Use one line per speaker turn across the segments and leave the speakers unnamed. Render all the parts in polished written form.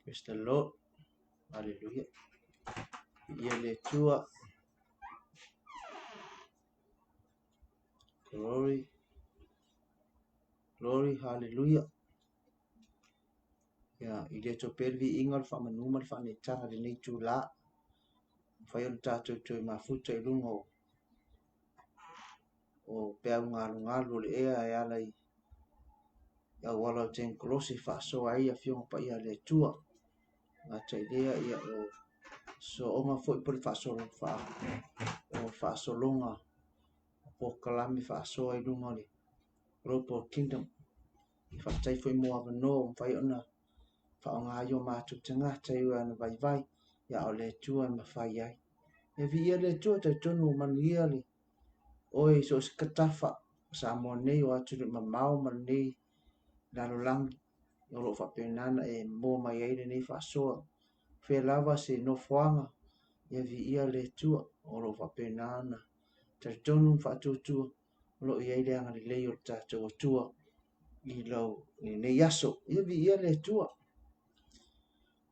Praise the Lord. Hallelujah. Viia le Atua. Glory. Glory, hallelujah. Ia, i le atua pea le viiga o le faamanu ma le faaneetaga i lenei itulā. Mafai ona tatou toe mafuta i luga o o peau galugalu o le ea e ala i auala o tenikolosi e faasoa ai Afioga Paia a le Atua. Gata i lea, ia, o sooga foi po o le faasologa o polokalame faasoa i luga o le Global Kingdom. Faafetai foi mo avanoa ua mafai ona faaaoga ai o matou tagata i ana vaivai, ia o le Atua e mafai ai. E viia le Atua, talitonu ua manuia le oe i so o se tafa o Samoa nei, o atunuu mamao ma lenei lalolagi o lo o faapena ona e moa mai ai lenei faasoa. Fea lava se nofoaga, ia viia le Atua o lo o faapena ona talitonu ma faatuatua o lo o i ai le agalelei o le tatou Atua i lau i lenei aso. Ia viia le Atua.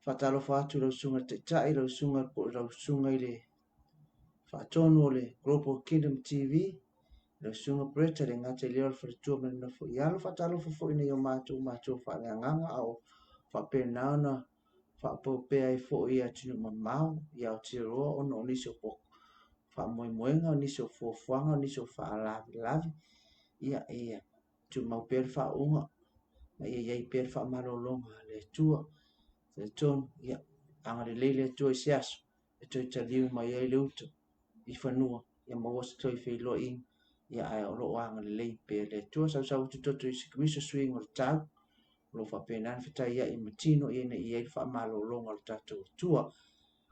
Faatalofa atu i lau susuga i le Taitai, lau susuga po o lau susuga i le Faatonu o le Global Kingdom TV, lau susuga Bretta, le gata i lea o le faletua ma le nofo i alo. Faatalofa foi i nai o matou matua faaleagaga a o faapena ona faaopoopo pea ai foi i atunuu mamao i Aotearoa ona o nisi o faamoemoega, o nisi o fuafuaga, o nisi o faalavelave, ia ia tumau pea le faauuga ma ia i ai pea le faamalologa a le Atua. Talitonu, ia agalelei le Atua i se aso e toe taliu mai ai le uta i fanua, ia maua se toe feiloaiga, ia ae o lo o agalelei pea le Atua. Sausau atu toto i se Keriso suiga o le tau, o lo o faapena ona fetaiai ma tino ina ia i ai le faamalologa o le tatou Atua.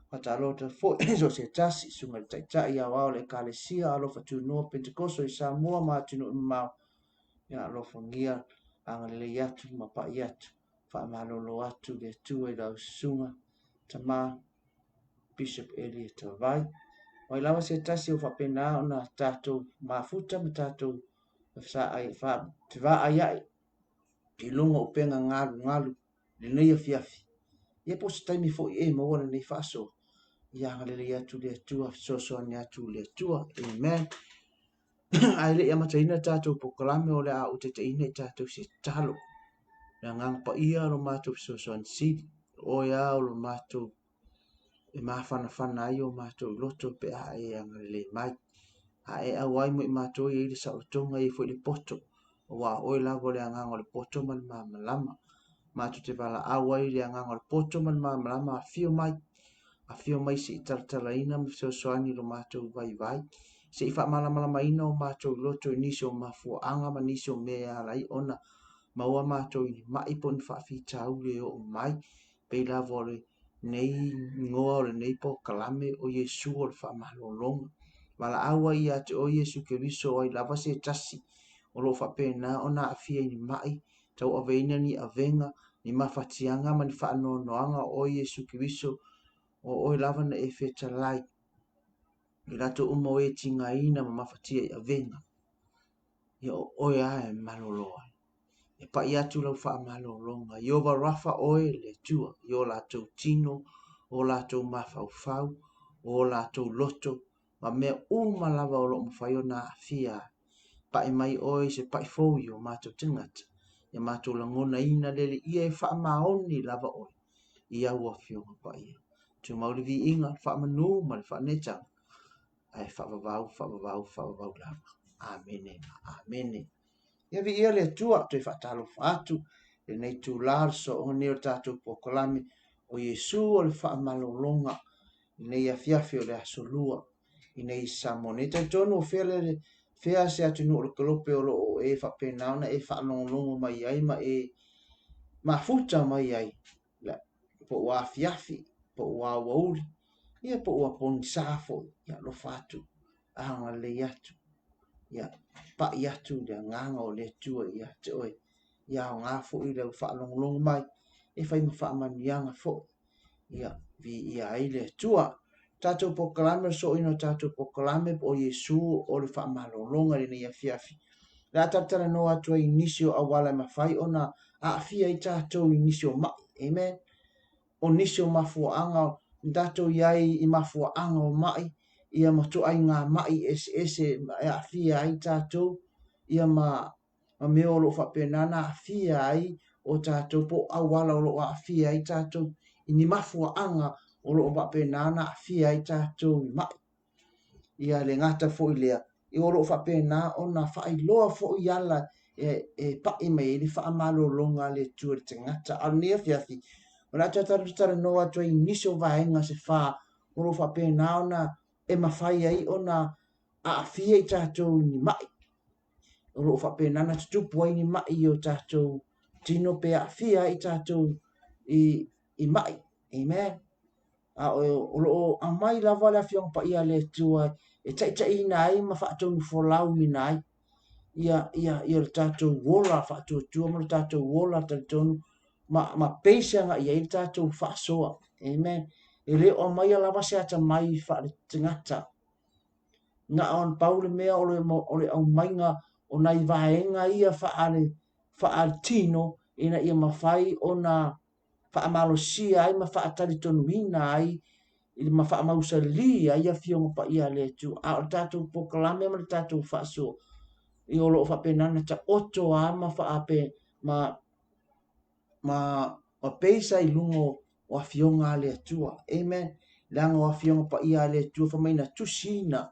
Faatalofa foi so o se tasi, susuga i le Taitai Aoao o le Ekalesia Alofa Tunoa Pentekoso i Samoa ma atunuu mamao, ia alofagia agalelei atu ma pai atu, faamalolo atu le Atua i lau susuga tama Bishop Elia Tavai. Mai lava se tasi o faapena ona tatou mafuta ma tatou fevaaiai i luga o upega galugalu i lenei afiafi. Ia po o se taimi foi e maua lenei faasoa, ia agalelei atu le Atua, fesoasoani atu le Atua. Amen. Ae le i amataina le tatou polokalame, o le a ou taitaiina i tatou se tatalo. Le agaga paia o lo matou fesoasoani sili, o oe lava o lo matou e mafanafana ai o matou loto pe a e agalelei mai. A e auai mo i matou e i ai le saolotoga, e i ai foi le poto, aua o oe lava o le agaga o le poto ma le malamalama. Matou te valaau ai i le agaga o le poto ma le malamalama, afio mai, afio mai se i talatalaina ma fesoasoani i lo matou vaivai, se i faamalamalamaina o matou loto i nisi o mafuaaga ma nisi o mea e ala ai ona maua matou i ni mai po o ni faafitauli e oo mai. Pei lava o lenei igoa o lenei polokalame o Iesu o le faamalologa. Valaau ai ia te oe Iesu Keriso o ai lava se tasi o lo o faapena ona aafia i ni mai, tauaveina ni avega, ni mafatiaga ma ni faanoanoaga o oe Iesu Keriso, o oe lava na e fetalai i latou uma o e tigaina ma mafatia i avega. Ia o oe lava e malolo ai. E pai atu lau faamalologa. Ieova Rafa oe le Atua i o latou tino, o latou mafaufau, o latou loto, ma mea uma lava o lo o mafai ona aafia ai. Pai mai oe i se pai fou i o matou tagata, ia matou lagonaina le Alii e faamaoni lava oe i au Afioga Paia. Tumau le viiga, le faamanu ma le faaneetaga, ae faavavau, faavavau, faavavau lava. Amene ma amene. Ia viia le Atua, toe faatalofa atu i lenei itula o le sooga nei o le tatou polokalame o Iesu o le faamalologa i lenei afiafi o le aso lua i nei Samoa nei. Talitonu o fea, le, fea se atunuu o le kolope o lo o e faapena ona e faalogologo mai ai ma e mafuta mai ai po ua afiafi, po ua aoauli, ia po ua pogisa foi, ia alofa atu, agalelei atu, ia pai atu le agaga o le Atua ia te oe, ia aoga foi lau faalogologo mai, e fai ma faamanuiaga foi, ia viia ai le Atua. Tatou polokalame, o le sooina o tatou polokalame po o Iesu o le faamalologa i lenei afiafi. Le a talatalanoa atu ai i nisi o auala e mafai ona aafia ai tatou i nisi o mai. Amen. o nisi o mafuaaga na tatou i ai i mafuaaga o ma'i, ia ma ituaiga ma'i eseese e aafia ai tatou, ia ma ma mea o lo o faapena ona aafia ai o tatou po o auala o lo o aafia ai tatou i ni mafuaaga o lo o faapena ona aafia ai tatou i ma'i. Ia le gata foi lea, o lo o faapena ona faailoa foi ala e, e pai mai ai le faamalologa a le Atua i le tagata. A o lenei afiafi, o le a toe talanoa atu ai i nisi o vaega se fā o lo o faapena ona e mafai ai ona aafia i tatou i ni ma'i. O lo o faapena ona tutupu ai ni ma'i i o tatou tino pe aafia ai tatou i, i ma'i. Amen. A o, o lo o aumai lava le Afioga Paia a le Atua e taitaiina ai ma faatonufolauina ai ia, ia, ia le tatou ola faatuatua ma le tatou ola talitonu ma, ma base agai i ai le tatou faasoa. Amen. E le o aumaia lava se atamai faaletagata. Na ona pau le mea o le, o le aumaiga o nai vaega ia faale, faaletino ina ia mafai ona faamalosia ai ma faatalitonuina ai ma faamausali ai Afioga Paia a le Atua. A o le tatou polokalame ma le tatou faasoa, ia o lo o faapena ona taoto lava ma faape, ma ma ma base ai i luga o, o afioga a le Atua. Amen. Leaga o afioga paia a le Atua fai mai na tusiina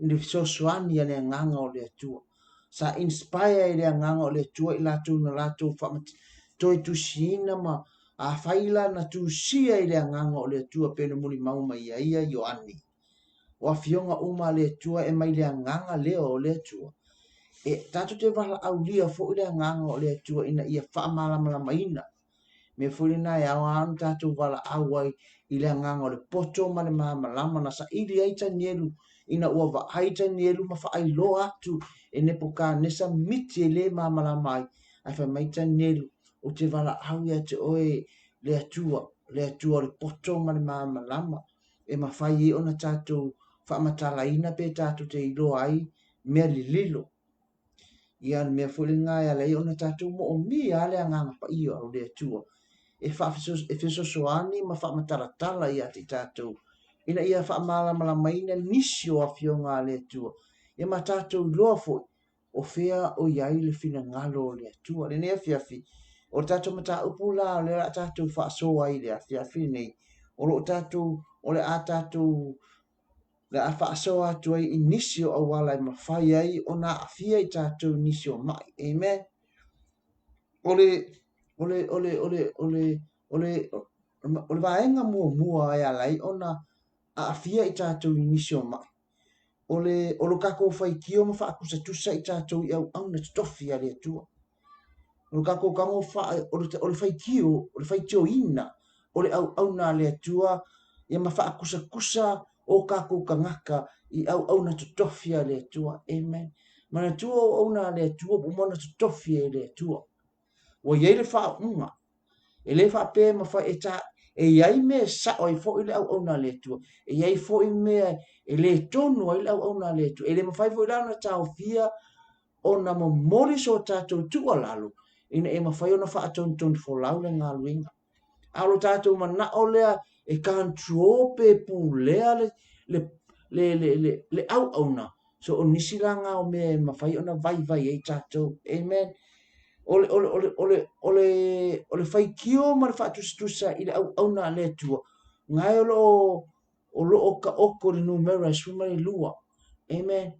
i le fesoasoani a le agaga o le Atua. Sa inspire e le agaga o le Atua i latou na latou faamat toe tusiina ma afai la na tusia i le agaga o le Atua pei ona mulimau mai ai ia Ioane. O afioga uma a le Atua e mai le agaga lea o le Atua. E tatou te valaaulia foi le agaga o le Atua ina ia faamalamalamaina. Mea foi lena e ao lava ona tatou valaau ai i le agaga o le poto ma le malamalama na saili ai Tanielu ina ua vaai Tanielu ma faailoa atu e Nepukanesa miti e le malamalama ai. Ae fai mai Tanielu, ou te valaau ia te oe le Atua, le Atua o le poto ma le malamalama. e mafai ai ona tatou faamatalaina pe tatou te iloa ai mea lililo. Ia le mea foi lena e ala ai ona tatou moomia lava le agaga paia o le Atua e e fesoasoani ma faamatalatala ia te i tatou ina ia faamalamalamaina nisi o afioga a le Atua ia ma tatou iloa foi o fea o i ai le finagalo o le Atua. Lenei afiafi, o le tatou mataupu la o lea o le a tatou faasoa ai i le afiafi lenei, o lo o tatou, o le a tatou, le a faasoa atu ai i nisi o auala e mafai ai ona aafia i tatou i nisi o ma'i. Amen. O le, o le, o le, o le, o le, o le, o le vaega muamua e ala ai ona aafia i tatou i nisi o ma'i, o le, o lo tatou faitio ma faatusatusa i tatou i auauna totofi a le Atua. O lo tatou tago fa, o le, o le faitio, o le faitioina o le auauna a le Atua ia ma faatusatusa o tatou tagata i auauna totofi a le Atua. Amen. Manatua o auauna a le Atua ua uma ona totofi e le Atua. Ua i ai le faauuga. E le faapea e mafai e ta, e i ai mea e sao ai foi le auauna a le Atua, e i ai foi mea e le tonu ai le auauna a le Atua. E le mafai foi la ona taofia ona momoli so tatou tuualalo ina ia mafai ona faatonutonu folau le galuega. A o lo tatou manao lea e control pe pulea le, le, le, le, le, le auauna, So o nisi la na o mea e mafai ona vaivai ai tatou. Amen. O le, o le, o le, o le, o le, o le faitio ma le faatusatusa i le auauna a le Atua, na e o lo o, o lo o taoto i le numera e 12. Amen.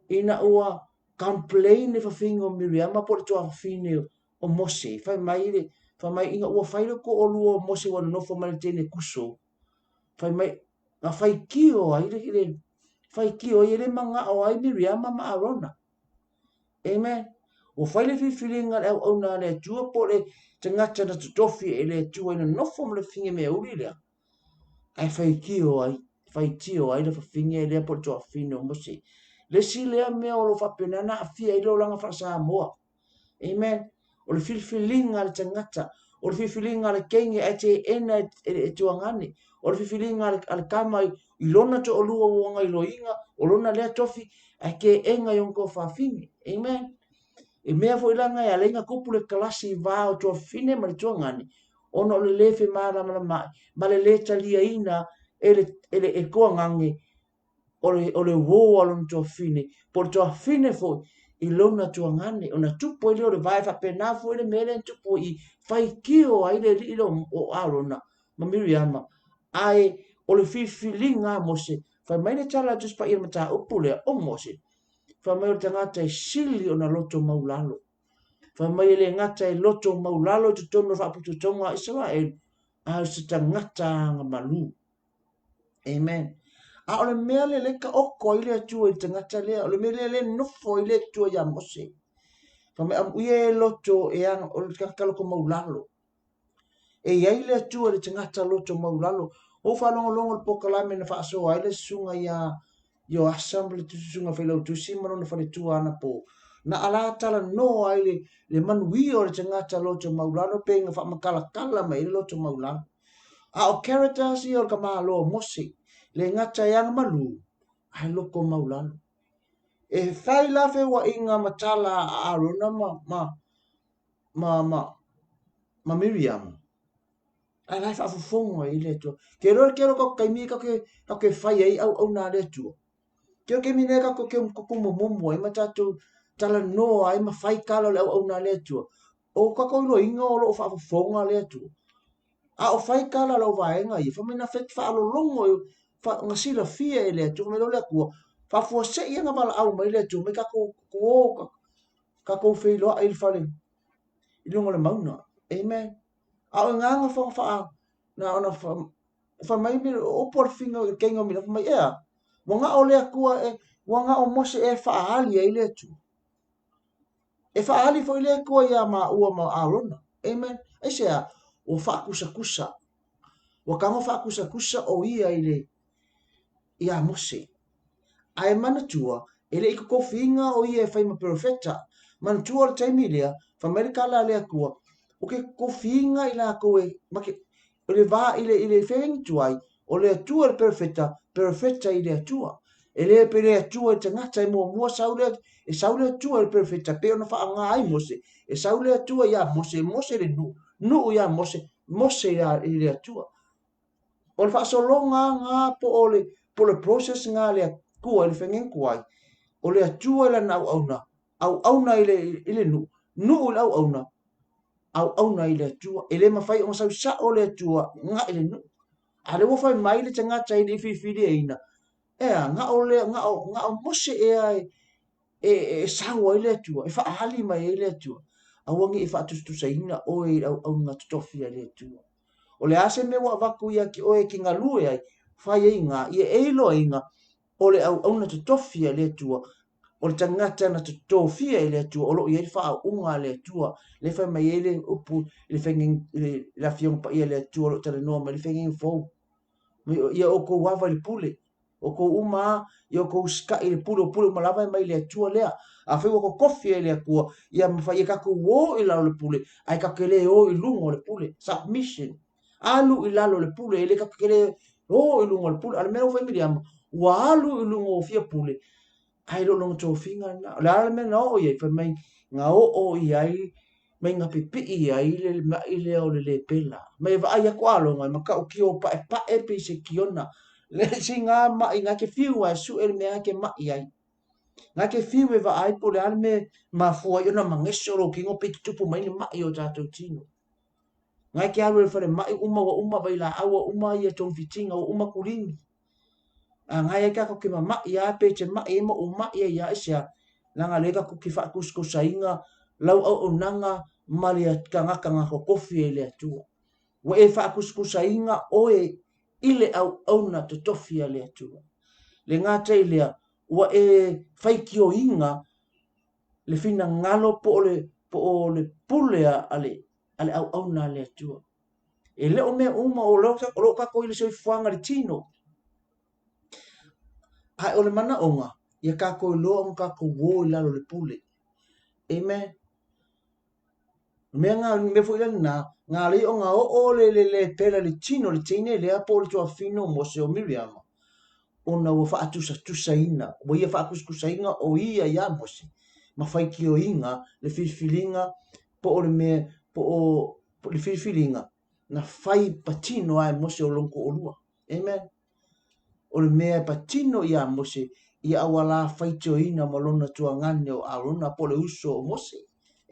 Ina ua complain le fafine o Miriama po o le tuafafine o Mose, fai mai le, fai mai ina ua fai le toalua o Mose ua nonofo ma le teine kuso, fai mai, na faitio ai le, le faitio ai e le manao ai Miriama ma Arona. Amen. Ua fai le filifiliga a le auauna a le Atua po o le tagata na totofi e le Atua ina nofo ma le fafine meauli lea. Ae faitio ai, faitio ai le fafine lea po o le tuafafine o Mose. Le isi lea mea o lo o faapena ona aafia ai le olaga faa-Samoa. Amen. O le filifiliga a le tagata, o le filifiliga a le teine ae teena e, e, e tuagane, o le filifiliga a le, a le tama i, i lona toalua ua gailoiga, o lona lea tofi, ae teena i ona tuafafine. Amen. E mea foi la na e ala ai ona tupu le kalasi i va o tuafafine ma le tuagane, Ona o le lē femalamalamaai ma le lē taliaina e le, e le, e toagage o le, o le uō a lona tuafafine, po o le tuafafine foi i lona tuagane, ona tupu ai lea o le va. E faapena foi le mea lea na tupu i faitio ai le alii lea o Arona ma Miriama. Ae o le filifiliga a Mose, fai mai le tala a le Tusi Paia i le mataupu lea, o Mose, fai mai o le tagata e sili ona loto maulalo. Fai mai e le gata e loto maulalo i totonu o le Faapotopotoga a Isaraelu, a o se tagata agamalu. Amen. A o le mea lea le taoto ai le Atua i le tagata lea, o le mea lea le nofo ai le Atua iā Mose. Fai mai, amuia e loto e aga, o le tagata loto maulalo. E i ai le Atua i le tagata loto maulalo. Ua ou faalogologo i le polokalame na faasoa ai le susuga iā Ioasa ma le susuga failautusi ma lona faletua anapo. Na ala talanoa ai le, le manuia o le tagata loto maulalo pe na faamatalatala mai ai le loto maulalo. A o characters ia o le tamaloa o Mose, le gata e agamalu, ae loto maulalo. E fai la feuaiga ma tala a Arona ma, ma, ma, ma, ma Miriama. Ae la e faafofoga i le Atua. Ke iloa le tele o tatou taimi tatou te, tatou te fai ai auauna a le Atua. Ke o taimi nei tatou te tumumomo ai ma tatou talanoa ai ma fai tala o le auauna a le Atua. O tatou iloaina o lo o faafofoga le Atua. A o fai tala a lau vaega ia, fai mai na fet faalologo fa, na silafia e le Atua, fai mai loa le Atua, faafuasei na valaau mai le Atua, mai tatou o, tatou feiloai i le fale i luga o le mauga. Amen. A o ina na fa, fa, na ona fa, fai mai me upu a le finga o le keinga o Miriama, fai mai, ea, ua na o le Atua e, ua na o Mose e faaali ai le Atua. E faaali foi le Atua iā māua ma Arona. Amen. Aisea? Ua faakusakusa. Ua tago faakusakusa o ia i le, iā Mose. Ae manatua, e le i totofiina o ia e fai ma perofeta. Manatua o le taimi lea, fai mai le tala a le Atua, o ke totofiina i lakou e, ma ke, o le va i le, i le feaingi tuai, o le Atua le perofeta, perofeta i le Atua. E le pe le Atua i le tagata e muamua sau le, e sau le Atua i le perofeta, pei ona faaaoga ai Mose, e sau le Atua iā Mose, Mose le nuu, nuu iā Mose, Mose iā i le Atua. O le faasologa nga po o le, po o le process nga a le Atua i le fegenkuai, o le Atua i lana auauna, auauna i le, i le nuu, nuu i le auauna, auauna i le Atua. E le mafai ona sau sao le Atua nga i le nuu. A lea ua fai mai le tagata e le i filifiliaina, ea, na o le, na o, na o Mose ea e, e, e sau ai le Atua, e faaali mai ai le Atua. Aua ne i faatusatusaina oe i le auauna totofi a le Atua. O le a se mea ua avatu ia te oe e te galue ai, fai ai iga, ia e iloaina o le auauna totofi a le Atua, o le tagata na totofia e le Atua, o lo o i ai le faauuga a le Atua, lea e fai mai ai le upu i le faiga, i le Afioga Paia a le Atua o lo o talanoa mai le faiga fou. Ia outou ava i le pule, outou uma a, ia outou usitai i le pule, o pule uma lava e mai le Atua lea. Afai ua totofi e le Atua, ia mafai ia tatou o i lalo o le pule, ae tatou te le o i luga o le pule. Submission. Alu i lalo o le pule, e le tatou te le o i luga o le pule. A o le mea ua fai Miriama, ua alu i luga o fia pule, ae le o lona tofiga lena. O le a le mea na oo i ai? Fai mai, na oo i ai, mai na pipii ai le maʻi lea o le lepela. Mai e vaai aku aloga e matautia o paepae pei se kiona. Le sina maʻi na ke fiu a e suʻe le mea ke maʻi ai. Na ke fiu e vaai po o le a le mea e mafua ai ona magese o lou kino pei tutupu mai ni maʻi o tatou tino. Na ke alu i le falemai uma ua uma vailaau ua uma ia togafitiga ua uma kulini. A ngai ai tatou ke mamaʻi a pe te maʻi ai ma ou maʻi ai ia aisea, leaga lea tatou ke faatusatusaina lau auaunaga ma le tagata na totofi e le Atua. Ua e faatusatusaina oe i le auauna totofi a le Atua. Le gata i lea, ua e faitioina le finagalo po o le, po o le pule a le, a le auauna a le Atua. E le o mea uma o lo o tatou i le soifuaga i le tino. Ae o le manaoga, ia tatou iloa ona tatou o i lalo o le pule. Amen. Mea ngā, mea foi lena, ngā lei o ngā oo le le le pela le tino le teine lea po o le tuafafine o Mose o Miriama, ona ua faatusatusaina, ua ia faatusatusaina o ia iā Mose, ma faitioina le filifiliga po o le mea, po o le filifiliga. Na fai patino lava e Mose o lona toalua. Amen. O le mea e patino iā Mose ia auala faitioina ma lona tuagane o Arona po o le uso o Mose.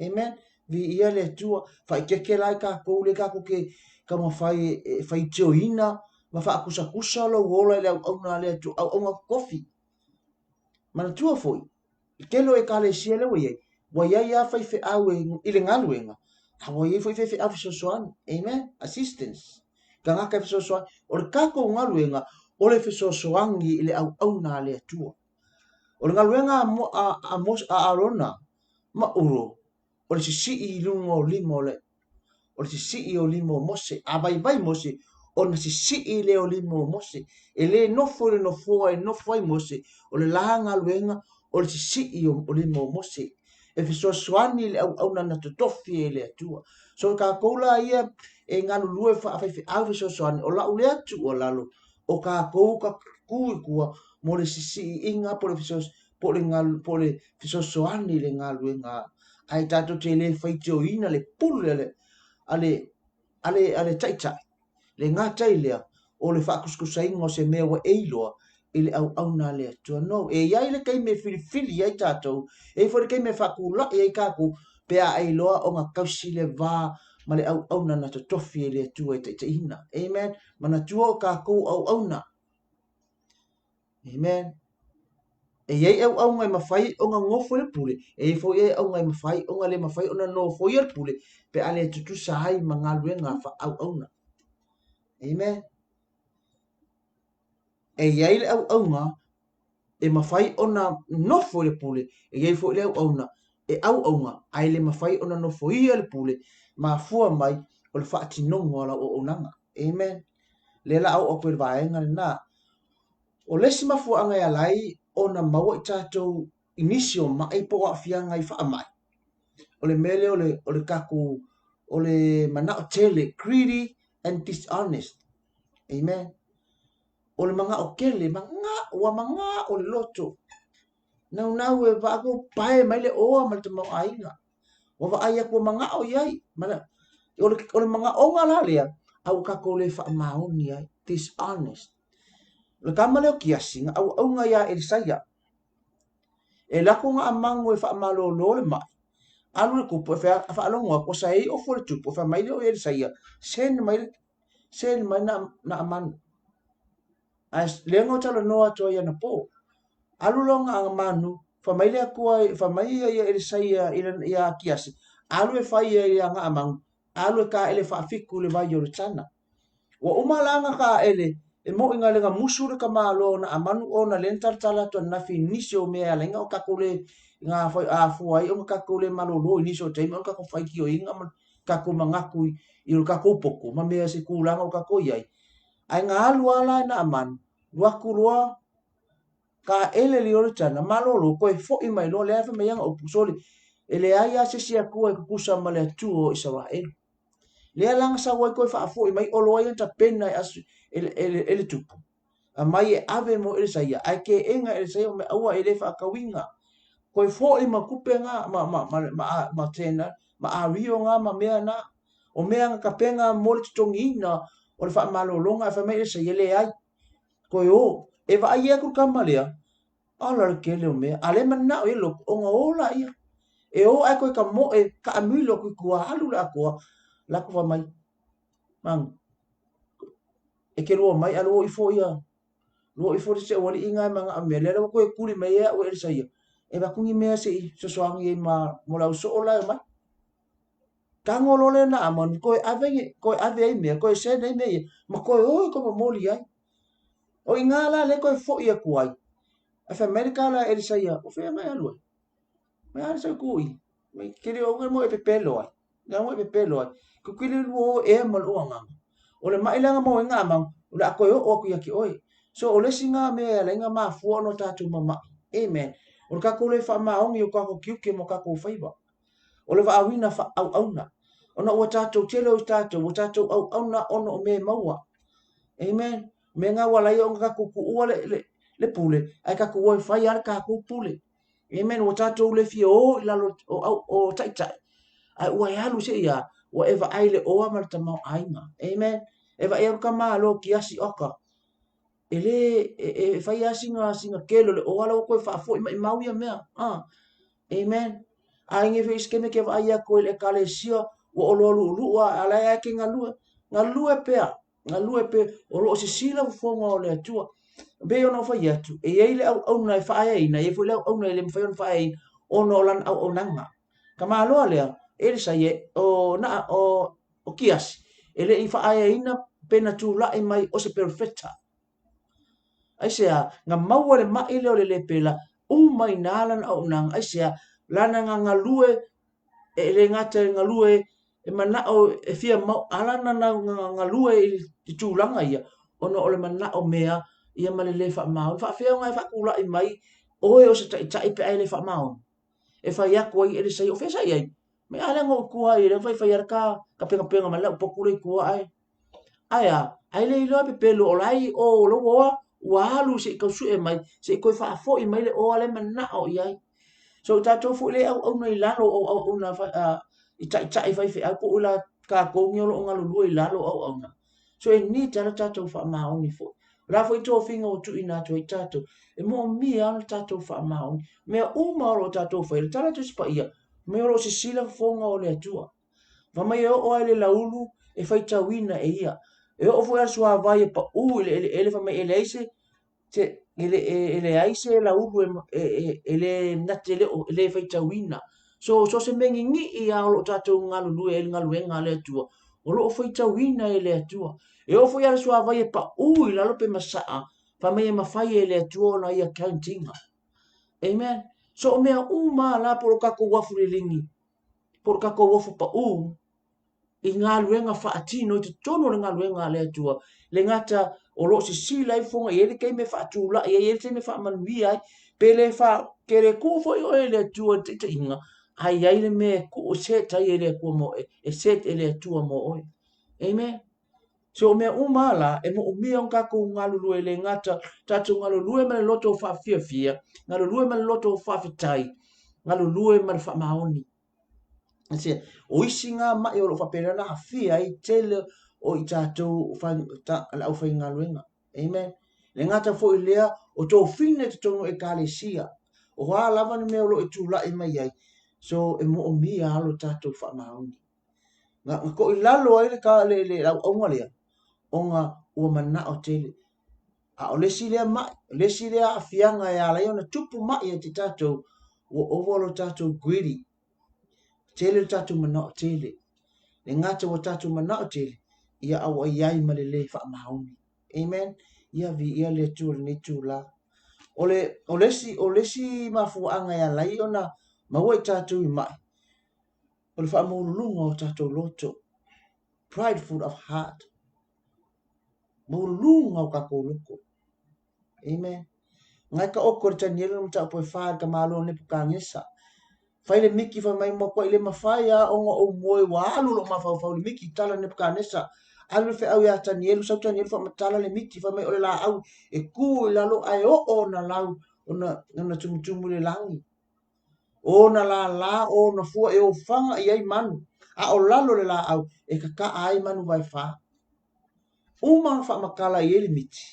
Amen. Viia le Atua. Faaeteete la i tatou lea tatou te taumafai e faitioina ma faakusakusa lou ola i le auauna a le Atua, auauna totofi. Manatua foi, i tele o ekalesia lea ua i ai, ua i ai lava faifeau i le galuega, a ua i ai foi faifeau fesoasoani. Amen. Assistance. Tagata e fesoasoani. O le tatou galuega, o le fesoasoani i le auauna a le Atua. O le galuega a, a, a, a Arona ma Uro, o le sisii i luga o lima o le o le sisii o lima o Mose. A vaivai Mose, ona sisii lea o lima o Mose. E le nofo i le nofoa e nofo ai Mose, o le la galuega o le sisii o lima o Mose. E fesoasoani i le auauna na totofi e le Atua. So tatou la ia e galulue faafaifeau fesoasoani, o lau lea tuualalo, o tatou ka tu i tua mo le sisiiga po o le fesoasoani po o le galu, po o le fesoasoani i le galuega ae tatou te le faitioina le pule a le, a le, a le, a le taitai. Le gata i lea, o le faakusakusaina o se mea ua e iloa i le auauna a le Atua. No, e i ai le taimi e filifili ai tatou, e i ai foi le taimi e faatulai ai tatou pe a e iloa ona tausi le va ma le auauna na totofi e le Atua e taitaiina. Amen. Manatua o tatou auauna. Amen. E i ai auauna e mafai ona nofo i le pule, e i ai foi auauna e mafai ona le mafai ona nofoia le pule pe a le tutusa ai ma galuega faaauauna. Amen. E i ai le auauna e mafai ona nofo i le pule, e i ai foi le auauna e auauna ae le mafai ona nofoia le pule, mafua mai o le faatinoga o lau auaunaga. Amen. Lea la a oo atu i le vaega lena. O le isi mafuaaga e ala ai ona maua i tatou i nisi o maʻi po o aafiaga i faamai, o le mea lea o le, o le tatou, o le manao tele, greedy and dishonest. Amen. O le manao tele, manao, ua manao le loto. Naunau e vaai ua pae mai le oa ma le tamaoaiga. Ua vaai atu ua manao i ai. O le, o le manaoga la lea, a ua tatou le faamaoni ai. Dishonest. O le tama lea o Kiasi, na auauna iā Elisaia. E lako Naamanu e faamalolo le maʻi. Alu le tupu e faalogo atu, ua saei ofu le tupu, e fai mai lea o Elisaia, send mai, send mai Naamanu. Ae lea na ou talanoa atu ai anapo. Alu loa Naamanu, fai mai le Atua, fai mai ia Elisaia ia Kiasi, alu e fai ia ia Naamanu, alu e taele faafitu i le vai o le tana. Ua uma la na taele, e moʻi na lega musu le tamaloa o Naamanu ona lea na talatala atu ananafi i nisi o mea e ala ai ona o tatou le na afua ai ona tatou le malolo i nisi o taimi ona tatou faitioina ma tatou manatu i o tatou poto ma mea se tulaga o tatou i ai. Ae na alu lava la e Naamanu, alu atu loa taele le Ioritana, malolo, toe foi mai loa, lea fai mai ana upu, sole, e leai lava se isi Atua e tutusa ma le Atua o Isaraelu. Lea la na sau ai toe faafoi mai olo ai ana tapena e, asu, e, e, e, e le tupu. Aumai e ave mo Elisaia, ae teena Elisaia o mea aua e le faatauina. Toe foi ma tupe na, ma, ma, ma, ma, ma tena, ma ario na, ma mea na. O mea na tapena mo le totogiina o le faamalologa, ae fai mai Elisaia, leai. Toe o. E vaai atu le tama lea, ala le tele o mea. A lea manao i loko, ona o laia. E o ae toe tamoe, taamilo atu i tua, alu le atoa, lako fai mai, Manu, e ke lua mai, a lua ifo ia, lua ifo le se ualiʻi nga e manao mea, lea la ua toe tuli mai e au e Elisaia, e avatu ni mea se i fesoasoani ai ma, mo le au soo la e omai. Tago loa lea Naamani, toe ave, toe ave ai mea, toe send ai mea ia, ma toe o e toe momoli ai. O i ngā la le toe foi atu ai. Ae fai mai le tala a Elisaia, o fea mai alu ai? Mai alu sau kui. Mai kele o mo e pepelo ai. Nga mo e pepelo ai. Ku kele lu o e ma lo anga. O le mai langa mo e ngā mau, o le a koe o aku ia ki oe. So o le isi ngā mea e ala i ngā mafua no tātou mamaʻi. Amen. O le kākou le whaamaongi o kākou kiuke mo kākou whaiwa. O le waawina whaauauna. Ona ua tātou tele o i tātou, ua tātou auauna ona o mea e maua. Amen. Me ngā wala ia o ngā kākou kuua le, le, le pule, ae kākou ua e whai a le kākou pule. Amen. Ua tātou le fia o i lalo o, o, o taitai. Ae ua e alu seʻi a, ua e vaai i le oa ma le tamaoaiga. Amen. E vaai atu ka Malo kiasi oka, e lē e fai lava sina sina tele o le oa la ua toe faafoi maʻimau ia mea. Amen. A inge foi isi taimi e te vaai atu i le ekalesia ua oloa luʻuluʻu a a la e te galue. Galue pea, galue pea, o lo o sisila fofoga o le Atua. E pei ona ou fai atu, e i ai le auauna e faaeaina, e i ai foi le auauna e le mafai ona faaeaina ona o lana auaunaga. Ka maloa lea, Elisa e, o, na, o, o Kiasi, e le i faaeaina pe na tulai mai o se perofeta. Aisea, na maua le maʻi lea o le lepela, uma i nā lana auaunaga, aisea, lana na galue, e le gata e galue, e manaʻo e fia mau, a lana na galue i tulaga ia, ona o le manaʻo mea ia ma le lē faamaoni. Faafefea ona e faatulai mai oe o se taitai pe a e le faamaoni? E fai atu ai Elisa ia, o fea sa i ai? Mai a lea na ou i tua ai, lea na faifai ai ka ka pegapega mai lau potu lea i tua ae. Ae a, ai le iloa pepelo o la i o o lou oa, ua alu se i tau sue mai, se i toe faafoi mai le oa lea e manao i ai. So i tatou foi lea e auauna i lalo o auauna i taitai faifeau po o la tatou nei o lo o galulue i lalo o auauna. So e need lava le tatou faamaoni foi. O le a foi tofiga ua tuuina atu ai tatou, e moomia lava le tatou faamaoni. Mea uma o lo o tatou faia, le tala a Tusi Paia, mea o lo o sisila fofoga o le Atua. Fai mai e oo lava i le laulu e faitauina e ia. E oo foi a le suavai e pau i le eleele fai mai e leai se se e le e leai se laulu e e e le na te le o e le faitauina. So so se mea ninii lava o lo o tatou galulue ai i le galuega a le Atua, o lo o faitauina e le Atua. E oo foi a le suavai e pau i lalo pe masaa, fai mai e mafai e le Atua ona ia count ina. Amen. So o mea uma lava la po o lo tatou uafu liligi, po o le tatou uafu pau, i galuega faatino i totonu o le galuega a le Atua, le gata o lo o sisila ai fofoga, e i ai le taimi e faatulai ai, e i ai le taimi e faamanuia ai, pe le fa, ke le tuu foi oe e le Atua i le taitaiga, ae i ai le mea e tuu e set ai e le Atua mo oe, e set e le Atua mo oe. Amen. So o mea uma lava la, e moomia ona tatou galulue e le gata, tatou galulue ma le loto faafiafia, galulue ma le loto faafetai, galulue ma le faamaoni. O isi ngā maʻi o lo o faapena ona aafia ai tele o i tatou le aufaigaluega. Amen. Le gata foi lea o tofiga i totonu o Ekalesia. O a lava ni mea o lo o e tulai mai ai, so e moomia lava lo tatou faamaoni. Na, na toilalo ai le, le, le auaunga lea, ona ua manao tele. A o le isi lea maʻi, o le isi lea aafiaga e ala ai ona tupu maʻi ia te tatou, ua ova lo tatou greedy. Tele lo tatou manao tele. Le gata ua tatou manao tele, ia a ua i ai ma le lē faamaoni. Amen. Ia viia le Atua i lenei itula. O le, o le isi, o le isi mafuaaga e ala ai ona maua i tatou i maʻi, o le faamaualuluga o tatou loto. Prideful of heart. Maualuluga o tatou loto. Amen. Ngai ka oko le Daniela na mataupu e fa ka malo Nebukanesa. Fai le miki fai mai mo koa i le mawhai a onga o moe ua alu lo mafaufau le miki tala Nebukanesa. Alu le feau ia Danielu, sau Danielu whaamatala le miki fai mai o le laau e ku i lalo ae oo ona lau ona, ona tumutumu i le langi. O ona lālā, o ona fua e ofaga i ai manu, a o lalo le lāʻau e kakaʻa ai manu vaefā. Uma ona faamatala i ai le miti,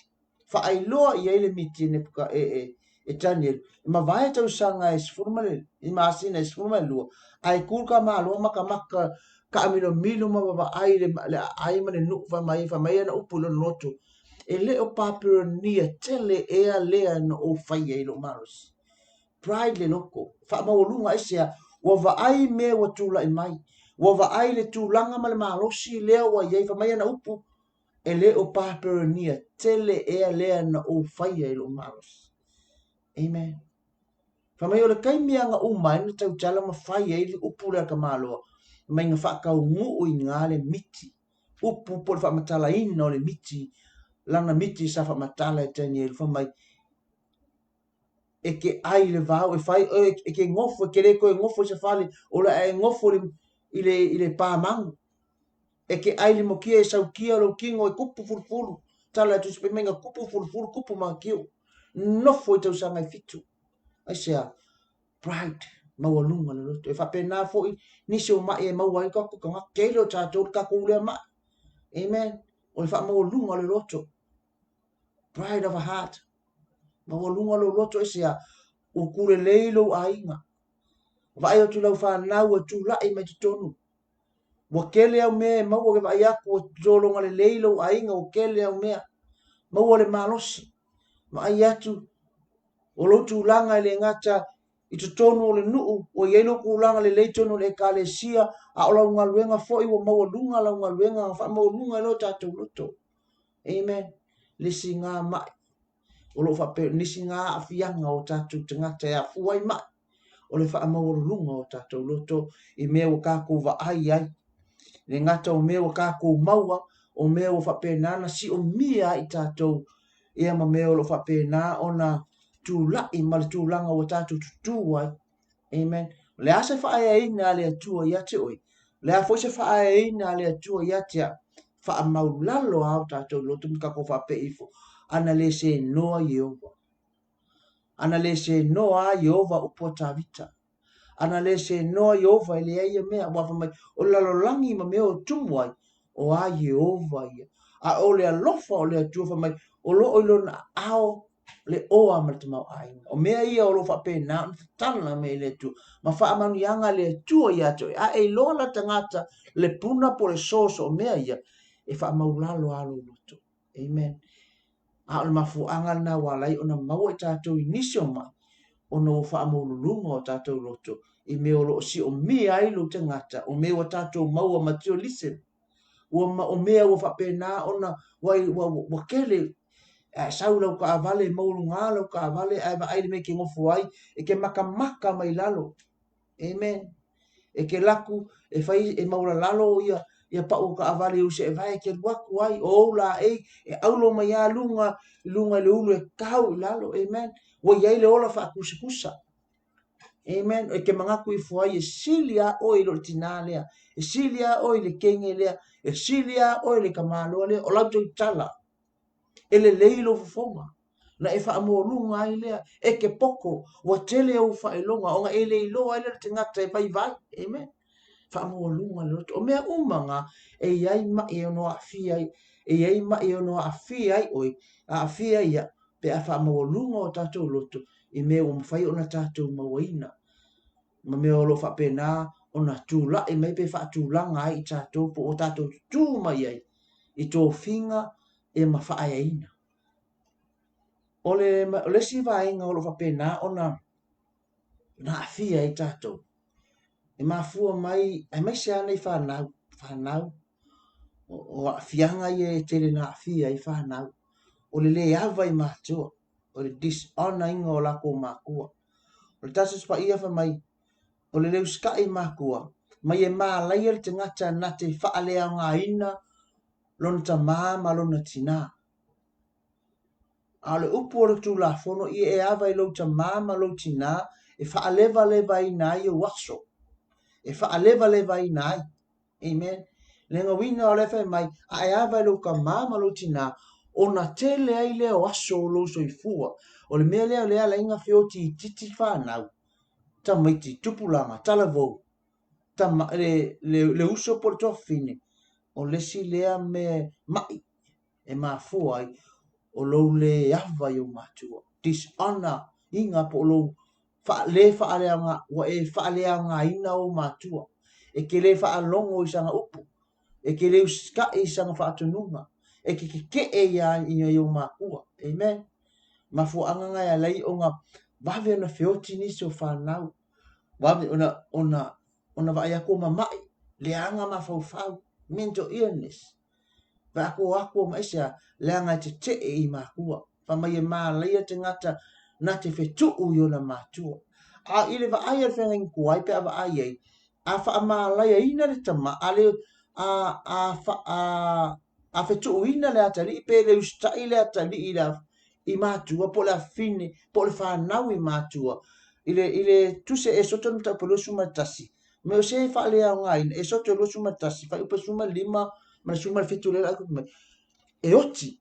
faailoa i ai le miti e Nepuka, e, e, e Danielu, e mavae tausaga e sefulu ma le, i masina e 12, ae kū ka Malo makamaka kaamilomilo ma vavaai le, le aai ma le nuu fai mai, fai mai ana upu i lona loto, e le o Papelonia tele ea lea na ou faia i lou malosi. Pride le loko, faamaualuga aisea, ua vaai mea ua tulai mai, ua vaai le tulaga ma le malosi lea ua i ai, fai mai ana upu, e le o Papelonia tele ea lea na ou faia i lou malosi. Amen. Fai mai o le taimi a na uma ai na tautala ma fai ai le upu lea a ka Maloa, mai na faataunuu i gā le miti, upu po o le faamatalaina o le miti, lana miti sa faamatala e Danielu, fai mai, e ke ai le vao, e fai, e, e ke gofo, e ke le toe gofo i se fale, o le a e gofo i le, i le, i le pā magu. E ke ai le mokia e saukia lou kino e kupu fulufulu, tala e tusi pai mai nga kupu fulufulu, kupu makiu. Nofo i tausaga e fitu. Aisea, pride, Maualuga le loto. E faapena foi nisi o ma'i e maua ai tatou tagata. Tele o tatou le tatou lea ma'i. Amen. O le faamaualuga o le loto. Pride of a heart. Maualuga lou loto aisea? Ua tulelei lou aiga. Vaai atu i lau fanau ua tulai mai totonu. Ua tele au mea e maua ke vaai atu ua sologa lelei lou aiga ua tele au mea. Maua le malosi. Vaai atu o lou tulaga e le gata i totonu o le nuu, ua i ai lou tulaga lelei totonu o le ekalesia, a o lau galuega foi ua maualuga lau galuega, faamaualuga i lo tatou loto. Amen. Le isi ngā mai, o lo o faapea, nisi ngā aafiaga o tatou tagata e afua ai mai, o le faamaualuluga o tatou loto i mea ua tatou vaai ai. Le gata o mea ua tatou maua, o mea ua faapena ona siomia ai tatou, ia ma mea o lo o faapena ona tulai ma le tulaga ua tatou tutū ai. Amen. O le a se faaeaina a le Atua ia te oe? O le a foi se faaeaina a le Atua ia te au? Faamaulalo a o tatou loto ma tatou faapea ifo, ana le senoa Ieova. Ana le senoa a Ieova upu a Tavita. Ana le senoa Ieova e leai ia mea. Ua fai mai, o le lalolagi ma mea o tumu ai, o a Ieova ia. A o le alofa o le Atua fai mai, o lo o i lona aao le oa ma le tamaoaiga. O mea ia o lo o faapena ona tatala mai e le Atua ma faamanuiaga a le Atua ia te oe. A e iloa la tagata le puna po o le source o mea ia, e faamaulalo lava lou loto. Amen. A o le mafuaaga lena ua ala ai ona maua i tatou i nisi o mai, ona ua faamaululuga o tatou loto i mea o lo o siomia ai lou tagata, o mea ua tatou maua materialism, ua ma, o mea ua faapena ona ua, ua, ua tele ae sau lau taavale, maualuga lau taavale, ae vaai le mea e te nofo ai, e te matamata mai lalo. Amen. E te laku, e fai, e maualalalo ia, ia pau o taavale i ou seevae e te alu atu ai, o ou laei, e aulo mai lava luga, i luga i le ulu e tau i lalo. Amen. Ua i ai le ola faakusakusa. Amen. E te manatu ifo ai e sili lava oe i lo le tinā lea, e sili lava oe i le teine lea, e sili lava oe i le tamaloa lea, o lau tautala. E lelei lou fofoga, na e faamualuga ai lea, e te poto, ua tele ou faailoga, ona e le iloa ai lea le tagata e vaivai. Amen. Faamualuga le loto. O mea uma na, e i ai mai e ono aafia ai, e i ai mai e ono aafia ai oe, aafia ia, pe a faamaualuga o tatou loto i mea ua mafai ona tatou mauaina, ma mea o lo o faapena ona tulai mai pe faatulaga ai i tatou po o tatou tutū mai ai i tofiga e ma faaeaina. O le, o le isi vaega o lo o faapena ona na aafia ai tatou, e mafua mai, aemaise lava nei fanau, fanau, o aafiaga ia e tele na aafia ai fanau, o le le ava i matua, o le dishonor ina o latou matua. O le Tasi Paia fai mai, o le le usitai i matua, mai e malaia le tagata na te faaleaogaina lona tamā ma lona tinā. A o le upu o le Tulafono, ia e ava i lou tamā ma lou tinā e faalevalevaina ai ou aso. E faalevalevaina ai. Amen. Le gauina o le fai mai, a e ava i lou tamā ma lou tinā, ona tele ai lea o aso o lou soifua. O le mea lea o le ala ai na feoti itiiti fanau, tamaiti, tupulaga, talavou, tama, le, le, le uso po o le tuafafine, o le isi lea mea ma'i e mafua ai o lou le ava i ou matua, dishonor iga po o lou le faaleaoga, ua e faaleaogaina ou matua. E te le faalogo i sana upu, e te le usitai i sana faatonuga, e te tete'e ia i ou matua. Amen. Mafuaaga na e ala ai ona vave ona feoti nisi o fanau, vave ona, ona, ona vaai atu o mama'i, leaga mafaufau, mental illness. Vae aku ma aisea, leaga e tete'e i matua. Fai mai e malaia tagata na te fetu'u i ona matua. A i le vaai a le feagaiga tuai pe a vaai ai, a faamalaiaina le tama, a le, a, a, a, a fetu'uina le atalii pe le usitai le atalii i le, i matua po o le afafine po o le fanau i matua i le, i le tusi a Esoto mataupu 21, Me o se faaleaogaina, Esoto 21, fuaiupu 15 ma le 17 lea la mai. E oti,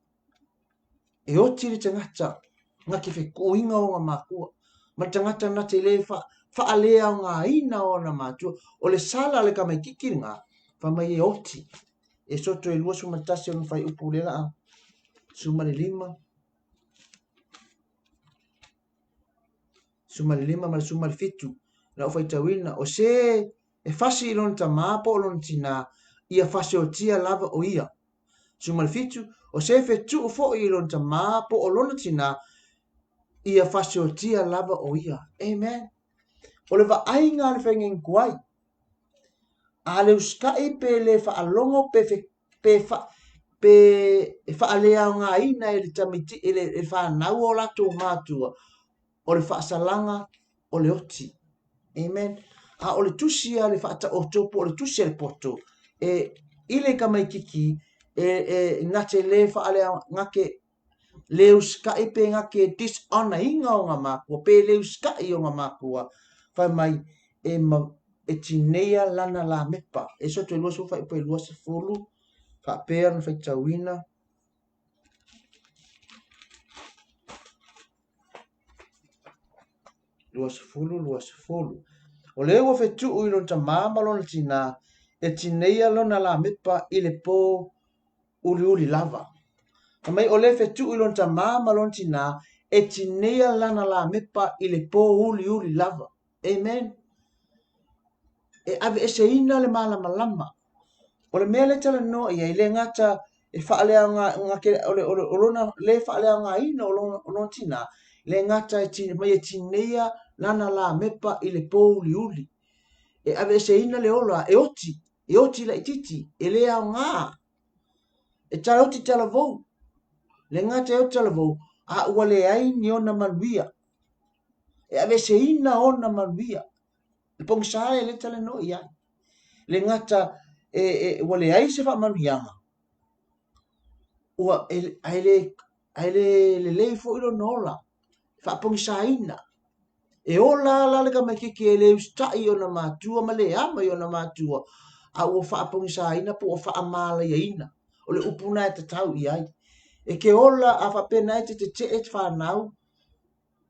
e oti le tagata na te fetuuina ona makua, ma le tagata na te le faaleaogaina o ona matua. O le sala a le tamaititi lena, fai mai e oti. E soto e 21 ona fuaiupu lea la 15. 15 ma le 17 lau faitauina, o se e fasi i lona tamā po o lona tinā, ia fasiotia lava o ia. 17, o se fetuʻu foi i lona tamā po o lona tinā, ia fasiotia lava o ia. Amen. O le vaaiga a le feagaiga tuai, a le usitai pe le faalogo pe, fe, pe, fa, pe e faaleaogaina e le tamaiti, e le, e fanau o latou matua, o le faasalaga o le oti. Amen. A o le tusi a le faataoto po o le tusi a le poto, e i le tamaititi e, e na te le faalea, na te le usitai pe na te dishonor ina ona makua, pe le usitai ona makua, fai mai e, ma, e tineia lana lamepa. E soto e 20 fuaiupu e 20, faapea ona faitauina. 20, 20. O le ua fetuu i lona tamā ma lona tinā, e tineia lona lamepa i le pō uliuli lava. Fai mai, o le fetuu i lona tamā ma lona tinā, e tineia lana lamepa i le pō uliuli lava. Amen. E aveeseina le malamalama. O le mea lea e talanoa i ai, le gata e faaleaoga, o, le, o, le, o lona le faaleaogaina o lona, o lona tinā, le gata e tine, mai e tineia lana lamepa i le pōuliuli. E aveeseina le ola, e oti, e oti laititi, e le aoga. E tala oti talavou. Le gata e oti talavou, a ua leai ni ona manuia. E aveeseina ona manuia. Le pogisa e le talanoa i ai. Le gata e, e, ua leai se faamanuiaga, ua, e, ae le, ae le lelei foi lona ola, faapogisaina. E ola la le tamaititi e le usitai i ona matua ma le ama i ona matua, a ua faapogisaina po ua faamalaiaina. O le upu na e tatau i ai. E ke ola a faapena e te tetee te whanau,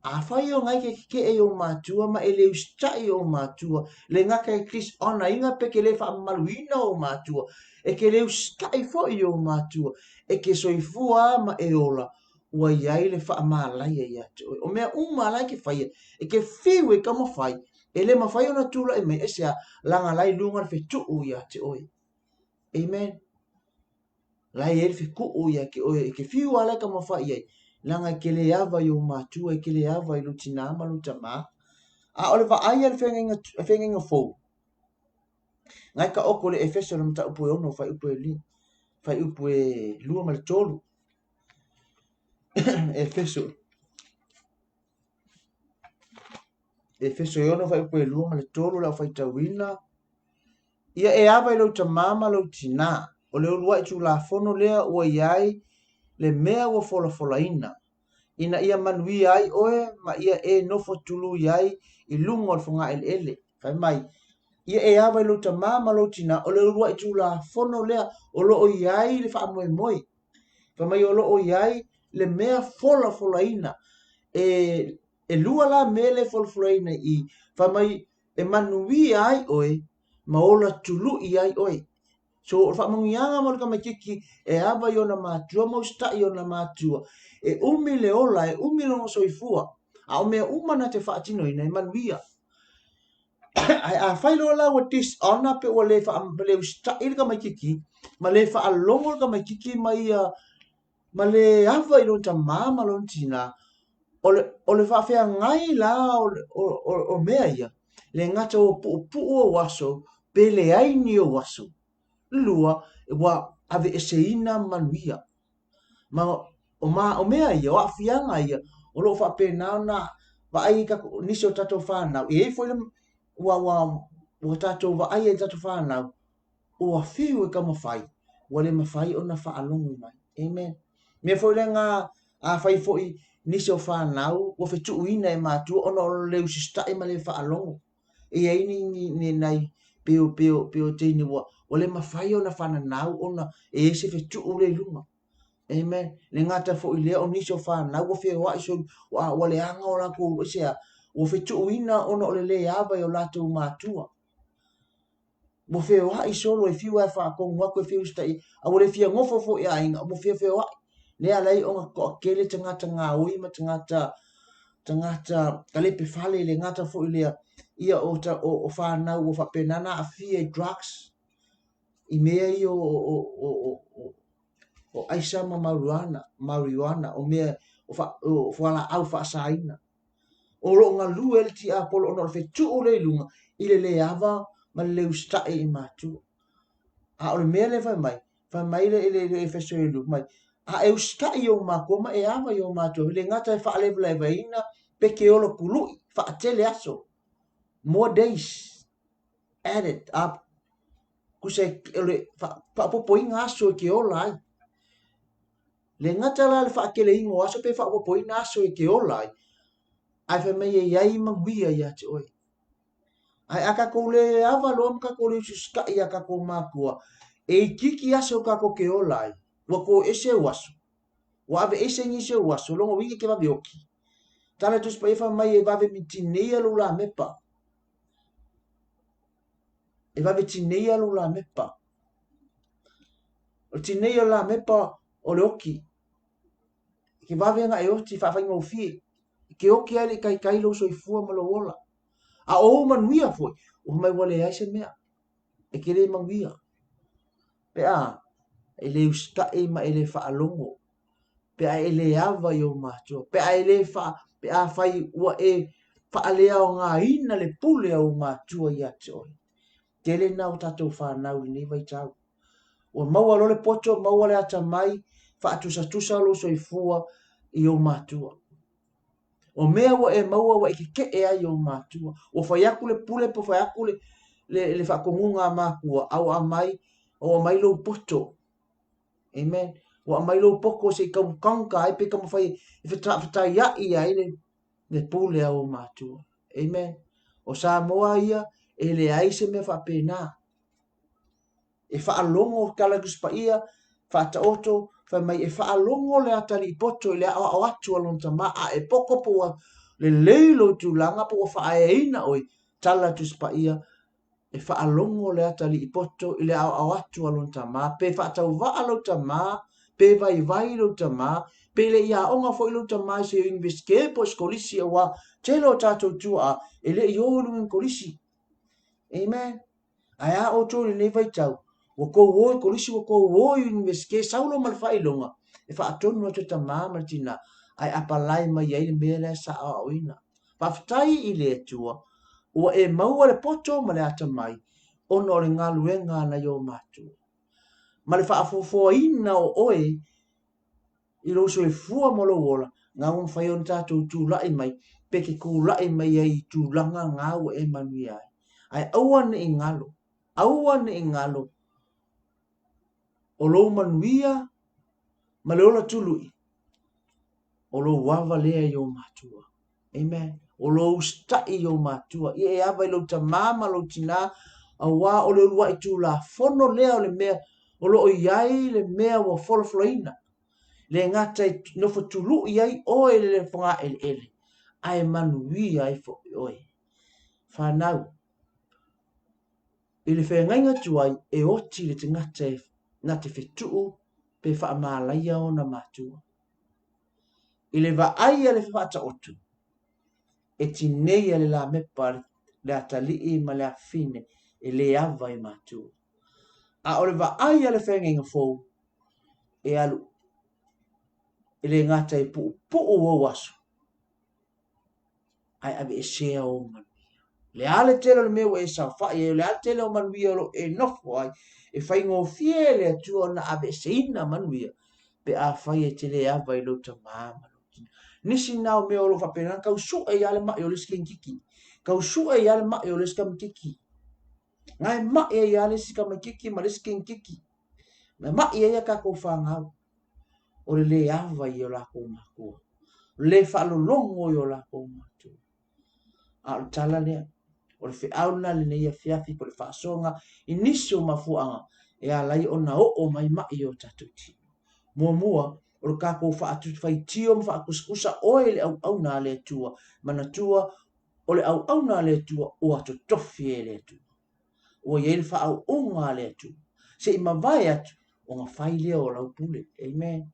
Afai o ngai ke kekeʻe i ou matua ma e le usitai i ou matua, le gata e dishonor ina pe ke le faamamaluina ou matua, e ke le usitai foi i ou matua, e ke soifua a ma e ola, ua i ai le faamalaia ia te oe. O mea uma la e ke faia, e ke fiu e taumafai, e le mafai ona tulai mai, aisea, laga la i luga le fetuu ia te oe. Amen. La e i ai le fetuu ia te oe, e ke fiu lava la e taumafai i ai, leaga e te le ava i ou matua, e te le ava i lou tinā ma lou tamā. A o le vaai a le feagaiga, feagaiga fou, na e taoto le Efeso le mataupu e 6 fuaiupu e li, fuaiupu e 2 ma le 3. Efeso. Efeso e 6 fuaiupu e 2 ma le 3 lau faitauina. Ia e ava i lou tamā ma lou tinā, o le uluai Tulafono lea ua i ai le mea ua folafolaina, ina ia manuia ai oe ma ia e nofo tului ai i luga o le fogaeleele. Fai mai, Ia e ava i lou tamā ma lou tinā, o le uluai Tulafono lea o lo o i ai le faamoemoe. Fai mai o lo o i ai le mea folafolaina. E, e lua la mea le folafolaina i, fai mai e manuia ai oe ma ola tului ai oe. So, o le faamanuiaga mo le tamaititi e ava i ona matua ma usitai i ona matua, e umi le ola, e umi lona soifua, a o mea uma na te faatinoina e manuia. Ae afai loa la ua dishonor pe ua le, faa, le usitai le tamaititi ma le faalogo le tamaititi ma ia ma le ava i lona tamā ma lona tinā, o le, o le faafeagai la o, o, o, o mea ia, le gata ua puupuu ou aso, pe leai ni ou aso. Lua, ua aveeseina manuia. Ma o, ma, o mea ia, o aafiaga ia, o lo o faapena ona vaai i tatou, nisi o tatou whanau. E i ai foi le, ua, ua, ua tatou vaai ai i tatou whanau, ua fiu e taumafai, ua le mafai ona faalogo mai. Amen. Mea foi lea nga afai foi nisi o whanau ua fetuuina e matua ona o le usita'i ma le faalogo. E i ai ni, ni, ni nai peo, peo, peo teine ua, ua le mafai ona whananau ona e i ai se fetuu le i luga. Amen. Le gata foi lea o nisi o whanau ua feoai so, ua, ua leaga o latou aisea? Ua fetuuina ona o le lē ava i o latou matua. Ua feoai solo e fiu lava e faatonu atu e fiu e usitaia, a ua le fia nofo foi i aiga, ua fia feoai. Lea e ala ai ona toatele tagata gaoi ma tagata tagata kalepe fale, e le gata foi i lea, ia o, o, o fanau ua faapena ona aafia i drugs, i mea ia o, o, o, o, o, o aisa ma marijuana, marijuana o mea o, fa, o fualaau faasaina. O lo o galue ai le tiapolo ona o le fetuu lea i luga i le le ava ma le le usitai i matua. A o le mea lea fai mai, fai mai le, le, le Efeso i luga mai, a e usitai i ou matua ma e ava i ou matua, e le gata e faalaevalaevaina pe ke ola tului, faatele aso, more days added up, tusa o le faaopoopoina aso e ke ola ai. Le gata la le faateleina o aso pe faaopoopoina aso e te ola ai, ae fai mai e i ai manuia ia te oe. Ae a tatou le ava loa ma tatou le usiusitai iā tatou matua, e itiiti aso tatou te ola ai, ua toese ou aso, ua ave ese nisi ou aso, lona uiga e te vave oti. Tala le Tusi Paia fai mai e vave tineia lou lamepa. E vave tineia lou lamepa. O le tinei o le lamepa o le oti. E ke vave ona e oti faafaigofie. E ke oti ai le i taitai lou soifua ma lou ola. A o ou manuia foi, ua fai mai ua leai se mea. E ke le manuia. Pe a, e le usitai ma e le faalogo. Pe a e le ava i ou matua. Pe a e le fa, pe afai ua e faaleaogaina le pule a ou matua ia te oe. Tele na o tatou fanau i lenei vaitau. Ua maua loa le poto, maua le atamai, faatusatusa lou soifua i ou matua. O mea ua e maua ua e keke'e ai i ou matua. Ua fai atu le pule po fai atu le, le, le faatonuga a matua, a ua aumai, ua aumai lou poto. Amen. Ua aumai lou poto se i tau counter ai pe taumafai e fetaia'i ai le, le pule a ou matua. Amen. O Samoa ia, e leai se mea faapena. E faalogo tala i Tusi Paia, faataoto, fai mai e faalogo le atalii poto i le aoao atu a lona tama, a e poto po ua lelei lou tulaga po ua faaeaina oe, tala Tusi Paia, E faalogo le atalii poto i le aoao atu a lona tama, pe faatauvaa lou tama, pe vaivai lou tama, pe le i aoga foi lou tama i se Universite po o se kolisi auā tele o tatou tuaa e le i o i luga i ni kolisi. Amen. Ae a outou i lenei vaitau, ua tou o i kolisi, ua tou o i Universite, sau loa ma le faailoga, e faatonu atu e tama ma le tina, ae apalai mai ai le mea lea sa aoaoina. Faafetai i le Atua, ua e maua le poto ma le atamai ona o le galuega a nai ou matua, ma le faafoafoaina o oe i lou soifua ma lou ola, na ua mafai ona tatou tulai mai pe te tulai mai ai i tulaga na ua e manuia ai. Ae aua ne i galo, aua ne i galo o lou manuia ma le ola tului o lou ava lea i ou matua. Amen. O lou usitai i ou matua. Ia e ava i lou tamā ma lou tinā, auā o le uluai tulafono lea o le mea o lo o i ai le mea ua folafolaina. Le gata e nofo tului ai oe i le fogaeleele, ae manuia ai foi oe. Whanau, i le feagaiga tuai e oti le tagata e na te fetuu pe faamalaia ona matua. I le vaai a le faataoto, e tineia le lamepa le atalii ma le afine e le ava i matua. A o le vaai a le feagaiga fou, e alu e le gata e puupuu ou aso, ae aveesea ou manuia. O le a le tele o le mea ua e saofai ai, o le a le tele o manuia o lo o e nofo ai, e faigofie le Atua ona aveeseina manuia pe afai e te le ava i lou tamā ma lou tina. Nisi na o mea o lo o faapena, tau sue ai lava le ma'i o le isi keikiki, tau sue ai lava le ma'i o le isi tamaititi. Na e ma'i ai lava le isi tamaititi ma le isi keikiki. Na ma'i ai a tatou fanau. O le le ava i o latou matua. O le le faalologo i o latou matua. A o le tala lea, o le feau lena i lenei afiafi po o le faasoaga i nisi o mafuaaga e ala ai ona oo mai ma'i i o tatou tino. Muamua, o le tatou faitio ma faakusikusa oe i le auauna a le Atua, manatua O le auauna a le Atua ua totofi e le Atua. Ua i ai le faauuga a le Atua. Se i mavae atu ona fai lea o lau pule. Amen.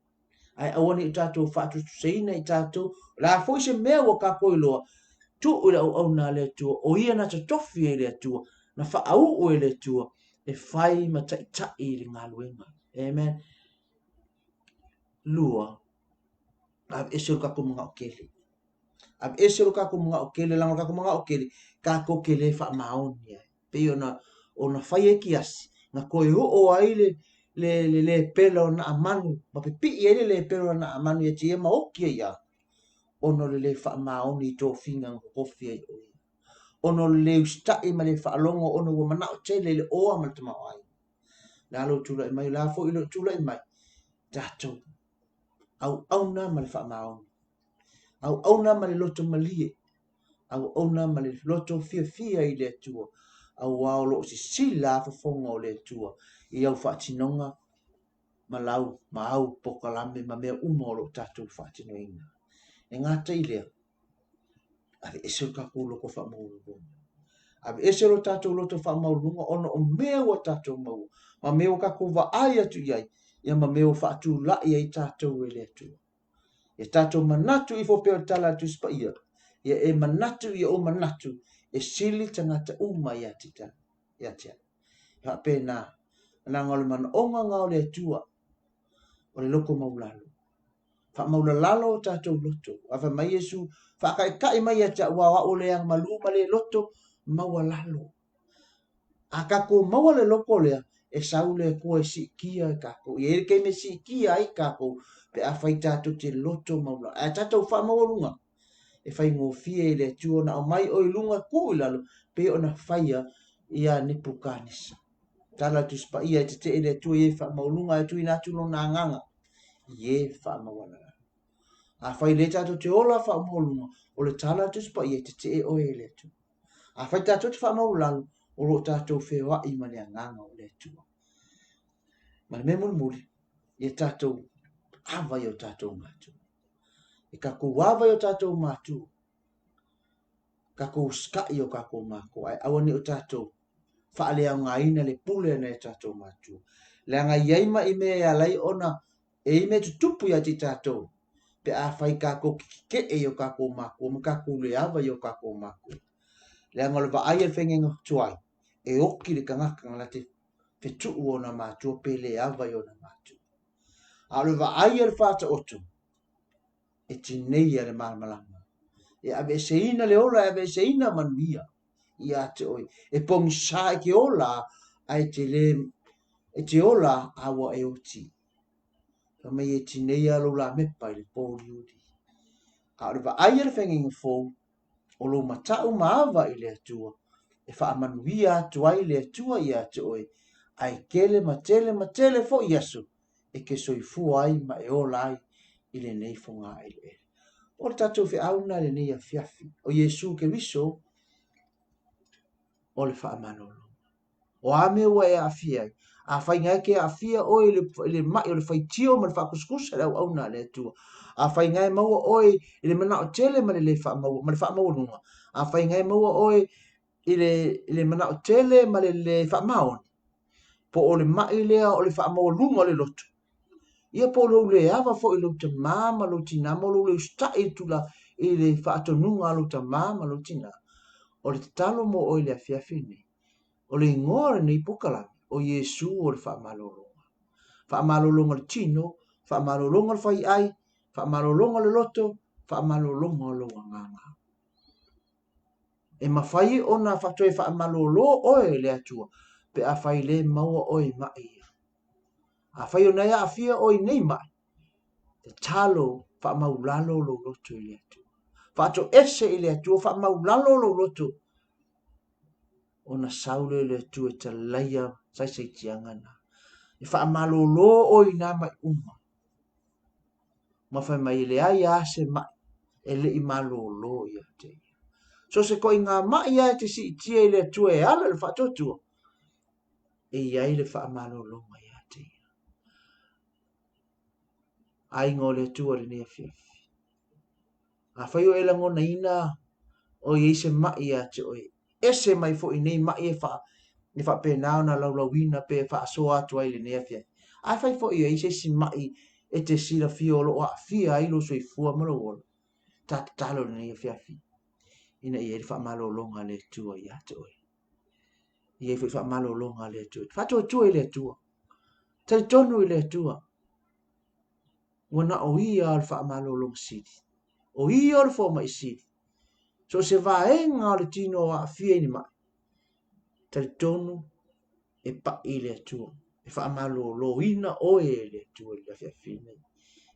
Ae aua ne i o tatou faatusatusaina i tatou, o le a foi se mea ua tatou iloa, tuu i le auauna a le Atua, o ia na totofi e le Atua, na faauu e le Atua, e fai ma taitai i le galuega. Amen. 2, aveese lo tatou manao tele. Aveese lo tatou manao tele, leaga o le tatou manao tele, tatou te le faamaoni ai. Pei ona ona fai ai kiasi, na toe oo ai le le le lepela o Naamanu, ma pipii ai le lepela o Naamanu ia te ia ma oti ai ia, ona o le le faamaoni i tofiga na totofi ai o ia. Ona o le le usitai ma le faalogo ona ua manao tele i le oa ma le tamaoaiga. Le a lou tulai mai, o le a foi lou tulai mai, tatou auauna ma le faamaoni. Auauna ma le loto malie, auauna ma le loto fiafia i le Atua, auā o lo o sisila fofoga o le Atua i au faatinoga ma lau ma au pokalame ma mea uma o lo o tatou faatinoina. E gata i lea, aveese lo tatou loto faamaualuluga. Aveese lo tatou loto faamaualuluga ona o mea ua tatou maua, ma mea ua tatou vaai atu i ai, ia ma mea ua faatulai ai tatou e le Atua. Ia tatou manatu ifo pea o le tala a le Tusi Paia, ia e manatu i ou manatu e sili tagata uma ia te ia te au. E faapena, leaga o le manaoga na o le Atua, o le loto maulalo. Faamaulalalo o tatou loto. A fai mai Iesu, faataitai mai ia te au, aua o au o le agamalu ma le loto maualalo. A tatou maua le loto lea, e sau le Atua e siitia i tatou. E i ai le taimi e siitia ai tatou pe afai tatou te loto maualalo. Ae tatou faamaualuga, e faigofie i le Atua ona aumai oe i luga tuu i lalo, pei ona faia ia Nepukanesa. Tala le Tusi Paia e tetee le Atua i e faamaualuga ae tuuina atu lona agaga i e faamaualalo. Afai lea tatou te ola faamaualuga, o le tala a le Tusi Paia e tetee oe e le Atua. Afai tatou te faamaualalo, o lo o tatou feoai ma le agaga o le Atua. Ma le mea mulimuli, ia tatou ava i o tatou matua. E tatou ava i o tatou matua, tatou usitai i o tatou matua, ae aua ne i o tatou faaleaogaina le pule a nai o tatou matua. Leaga e i ai mai mea e ala ai ona E i mea tutupu ia te i tatou, pe afai tatou te keke'e i o tatou makua ma tatou le ava i o tatou makua. Leaga o le vaai a le faigaiga tuai, e oki le tagata na te fetu'u ona matua pe le ava i ona matua. A o le vaai a le Faataoto, e tineia le malamalama, e aveeseina le ola, e aveeseina manuia ia te oe. E pogisa e te ola, ae te le, e te ola a ua e oti. Fai mai e tineia lou lamepa i le pōuliuli. A o le vaai a le faigaiga fou, o lou mata'u ma ava i le Atua, e faamanuia atu ai le Atua ia te oe, ae tele ma tele ma tele foi aso e te soifua ai ma e ola ai i lenei fogaeleele. O le tatou feau lena i lenei afiafi, o Iesu Keriso o le faamalologa. O a mea ua e aafia ai? Afai na e te aafia oe i le, i le mai o le faitio ma le faakusakusa i le auauna a le Atua. Afai na e maua oe i le manao tele ma le le faamaua, ma le faamaualuga. Afai na e maua oe i le, i le manao tele ma le le faamaoni, po o le mai lea o le faamaualuga o le loto, ia po o lou le ava foi i lou tamā ma lou tinā, ma lou le usitai i le tula i le faatonuga a lou tamā ma lou tinā. O le tatalo mo oe i le afiafi lenei, o le igoa o lenei pokalame, o Iesu o le faamalologa. Faamalologa o le tino, faamalologa o le faiai, faamalologa o le loto, faamalologa o lou agaga. E mafai ona toe faamalolo oe e le Atua pe afai le maua oe i maʻi ia. Afai ona e aafia oe i nei maʻi, tatalo faamaulalo lou loto i le Atua. Faatoese i le Atua, faamaulalo lou loto ona sau lea o le Atua e talaia saisaitiaga na. E faamalolo oe i nā maʻi uma. Ma fai mai e leai lava se maʻi e le i malōlō ia te ia. So se koʻiga maʻi lava e te siitia i le Atua e ala i le faatuatua, e i ai le faamalologa ia te ia. Aiga o le Atua i lenei afiafi. Afai o e lagonaina O i ai se ma'i ia te oe, ese mai foi nei ma'i e fa, e faapena ona laulauina pe faasoa atu ai i lenei afiafi. Afai foi e i ai se isi ma'i e te silafia o lo o aafia ai lou soifua ma lou ola, ta tatalo i lenei afiafi ina ia i ai le faamalologa a le Atua ia te oe. Ia i ai foi faamalologa a le Atua. Faatuatua i le Atua. Talitonu i le Atua. Ua na o Ia o le faamalologa sili. O Ia o le fomai sili. So o se vaega o le tino o aafia i ni ma'i, talitonu e paʻi le Atua, e faamaloloina oe e le Atua i le afiafi nei,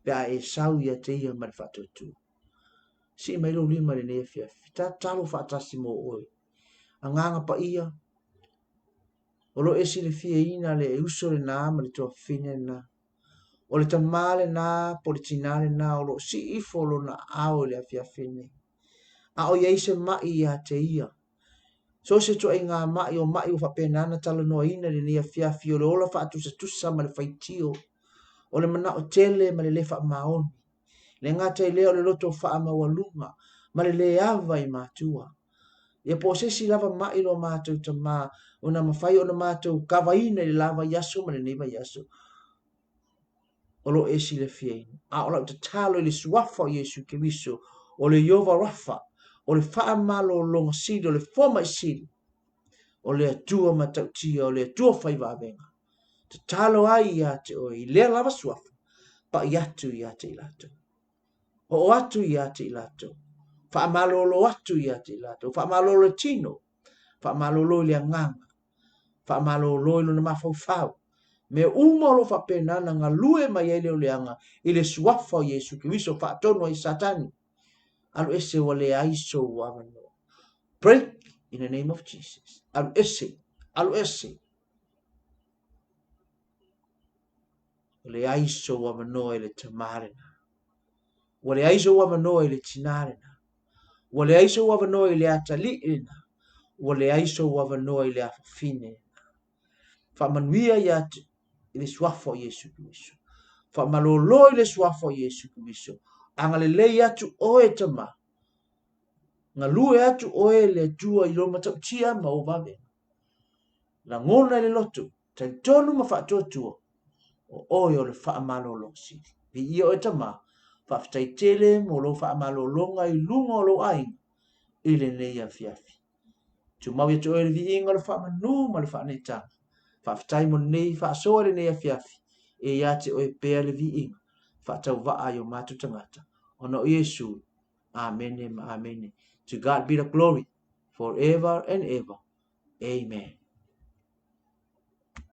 pe a e sau ia te ia ma le faatuatua. Sii mai lou lima i lenei afiafi, tatalo faatasi mo oe. Agaga Paia, o lo o e silafiaina le uso lena ma le tuafafine lena. O le tama lena po o le tinā lena o lo o sii ifo lona aao i le afiafi nei. A o i ai se maʻi ia te ia, So o se ituaiga maʻi o maʻi ua faapena ona talanoaina i lenei afiafi o le ola faatusatusa ma le faitio, o le manao tele ma le lē faamaoni, le gata i lea o le loto faamaualuga ma le lē ava i matua. Ia po o se isi lava maʻi lo matou Tama ona mafai ona matou kavaina i le la vaiaso ma lenei vaiaso, o lo o e silafiaina. A o lau tatalo i le suafa o Iesu Keriso, o le Ieova Rafa, o le faamalologa sili, o le fomai sili, o le Atua matautia, o le Atua fai vavega, tatalo ai ia te oe i lea lava suafa, pai atu ia te i latou. Oo atu ia te i latou. Faamalolo atu ia te i latou. Faamalolo i le tino, faamalolo i le agaga, faamalolo i lona mafaufau. Mea uma o lo o faapena ona galue mai ai le oleaga i le suafa o Iesu Keriso faatonu ai Satani. Alu ese ua leai sou avanoa. Break in the name of Jesus. Alu ese, alu ese. Ua leai sou avanoa i le tamā lena. Ua leai sou avanoa i le tinā lena. Ua leai sou avanoa i le atalii lena. Ua leai sou avanoa i le afafine lena. Faamanuia ia te i le suafa o Iesu Keriso. Faamalolo i le suafa o Iesu Keriso. Agalelei atu oe Tama. Galue atu oe le Atua i lou matautia ma ou vavega. Lagona i le loto Talitonu ma faatuatua, o oe o le faamalologa sili. Viia oe Tama, faafetai tele mo lou faamalologa i luga o lou aiga i lenei afiafi. Tumau ia te oe le viiga o le faamanu ma le faaneetaga. Faafetai mo lenei faasoa i lenei afiafi, e ia te oe pea le viiga, faatauvaa i o matou tagata, ona o Iesu. Amene ma amene. To God be the glory, forever and ever. Amen.